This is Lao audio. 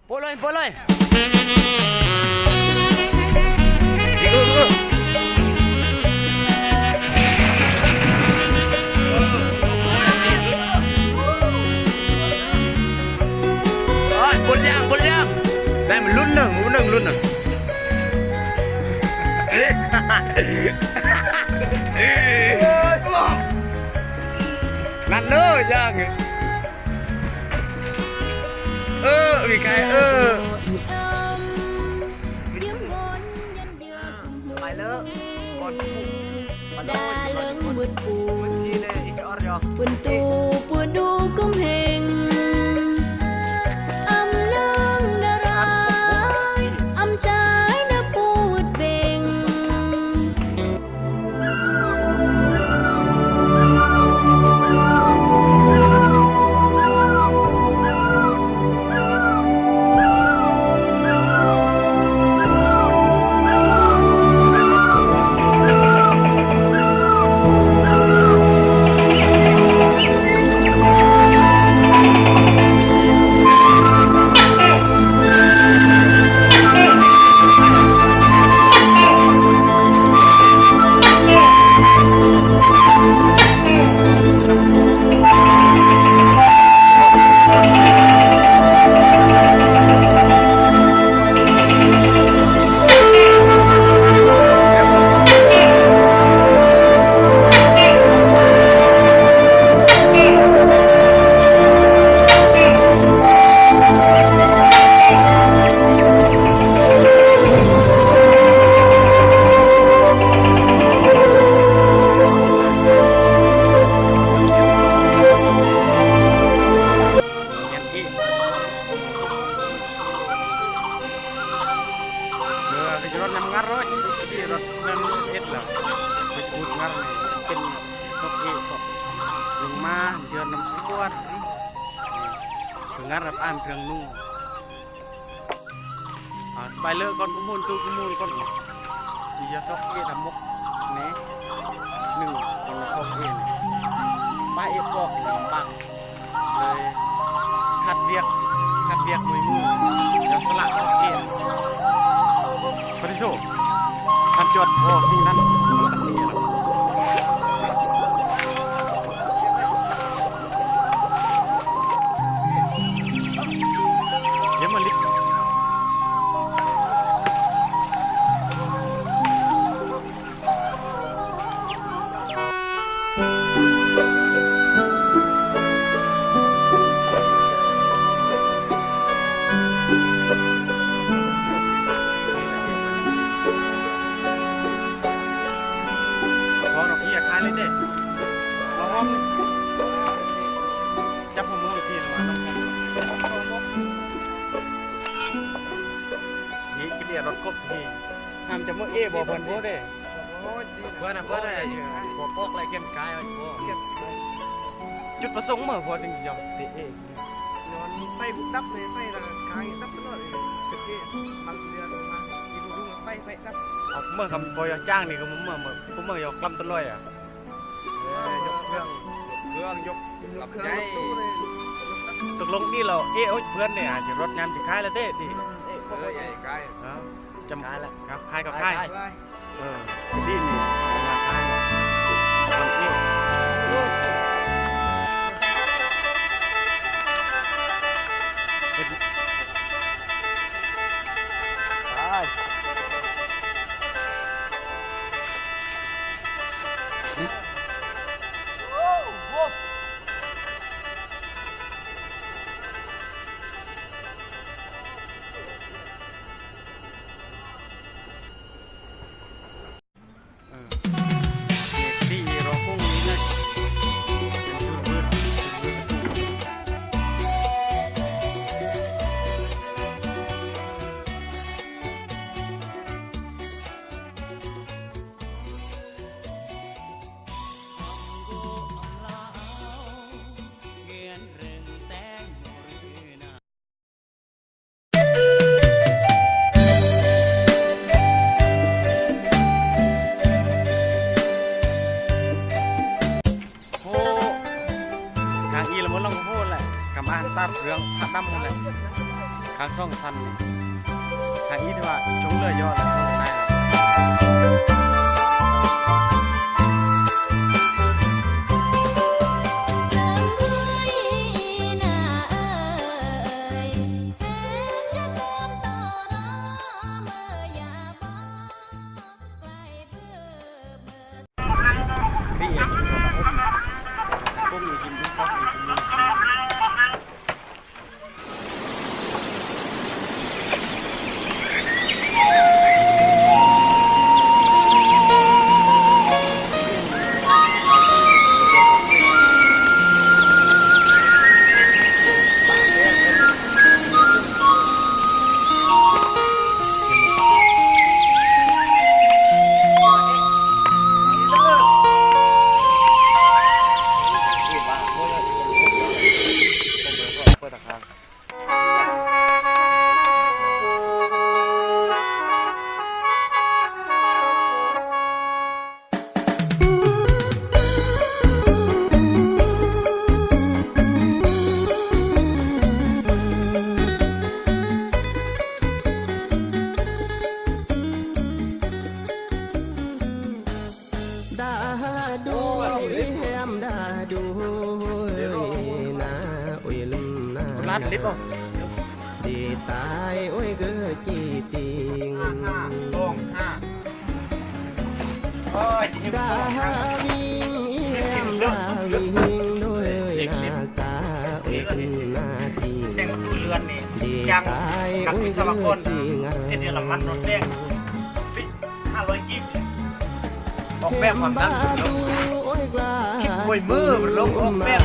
ໂປະເລີຍ ໂປະເລີຍ. ໂອ້ຍ ບົນຢ່າງ ບົນຢ່າງ ໄດ້ມັນລຸ້ນໜຶ່ງ ລຸ້ນໜຶ່ງ ລຸ້ນໜຶ່ງ. ນັ້ນເດີ ຢ່າງ ເອີ ມີໃຄ ເອີ ໄປເລີຍ ກ່ອນ ດາເລິງມືດປູ ມືດທີເລີຍ ອີກອອດຢໍ ປືນຕູ ປືນດູກຸມເຮັງ ອຳນາງດາລາຍ ອຳຊາຍນະປູດເບັງ. ເອີ ໄປຂີ່ລົດນຳງັດໂລດ ຂີ່ລົດນຳເຮັດແລ້ວ ໄປສູດງັດນີ້ເປັນສົກເອກ ລົງມາເດືອນນຳສວນ ໄປງັດຮັບອ່ານເຄື່ອງນຸ່ງ. ອາ ສະບາຍເລີກກ່ອນ ກຸມູນ ຕູ້ກຸມູນກ່ອນ ອີຢາ ຊອກເອດຳມົກແນ່ ໜຶ່ງຄົນຊອກເອ ປ້າເອບອກລຳບາກເລີຍ ຂາດວຽກ ຂາດວຽກໂດຍມື ຈະສະຫຼະຊອກເອ ປະຕິໂທ ທ່ານຈອດ ໂອ ສິ່ງນັ້ນ ຈັບຫົວມືທີ່ລະມານຳກັນ ນີ້ກະເດຍລົດຄົບທີ່ ຫ້າມຈະເມືອເອບໍ່ເພິ່ນໂພດເດ້ ເພິ່ນນະ ເພິ່ນນະ ບໍ່ປອກແລະແກ່ນກາຍ ຈຸດປະສົງເມືອບໍ່ຈຶ່ງຍອມເອ ຍ້ອນໄຟບຸບດັບເລີຍ ໄຟລະກາຍດັບຕະຫຼອດເລີຍ ເອ ມັນເດືອນມາກິນລຸງໄຟ ໄຟດັບ ເອົາເມືອຄຳບໍ່ຢາກຈ້າງນີ້ກໍເມືອ ເມືອ ເມືອຢອກລຳຕະຫຼອຍອະ. ເອີ ຍົກເຄື່ອງ ຍົກເຄື່ອງ ຍົກ ຍົກເຄື່ອງ ຍົກຕູ້ເລີຍ ຕົກລົງນີ້ລາວເອ ໂອ້ຍ ເພື່ອນນີ້ອາດຈະລົດຍາມຊິຂາຍລະເດ້ຕິ ເອີ ຂາຍ ເອີ ຈຳ ຂາຍລະ ຂາຍກໍຂາຍ ຂາຍ ເອີ ດີນີ້ ຂາຍ ຂາຍ ໂອ້ ທາງອີລະມົນລອງໂພດແຫຼະ ກຳອານຕາດເລື່ອງພະດຳພຸ້ນແຫຼະ. ທາງຊ່ອງສັ້ນນີ້ ທາງອີ່ທີ່ວ່າຊົງເຫຼືອຢອດແລ້ວ ດາດູເອີຍ ແຮມດາດູເອີຍ ນາໂອ້ຍ ລືມນາ ລັດລິບເອົາ ດີຕາຍໂອ້ຍ ເກີດຈີຕິງ ຫ້າຫ້າສອງຫ້າ ໂອ້ຍ ດາວິງ ແຮມດາວິງ ໂດຍນາສາໂອ້ຍ ນາຕິງ ແຕ່ງປະຕູເຮືອນນີ້ ດີຕາຍໂອ້ຍ ເກີດຈີຕິງ ເຮັດເຮືອນລະມັນເນາະ ແຕ່ງ ຫ້າຮ້ອຍກີບ ອອກແບບຫວັງນັ້ນ ຄິດໂກຍມື ລົງອອກແບບ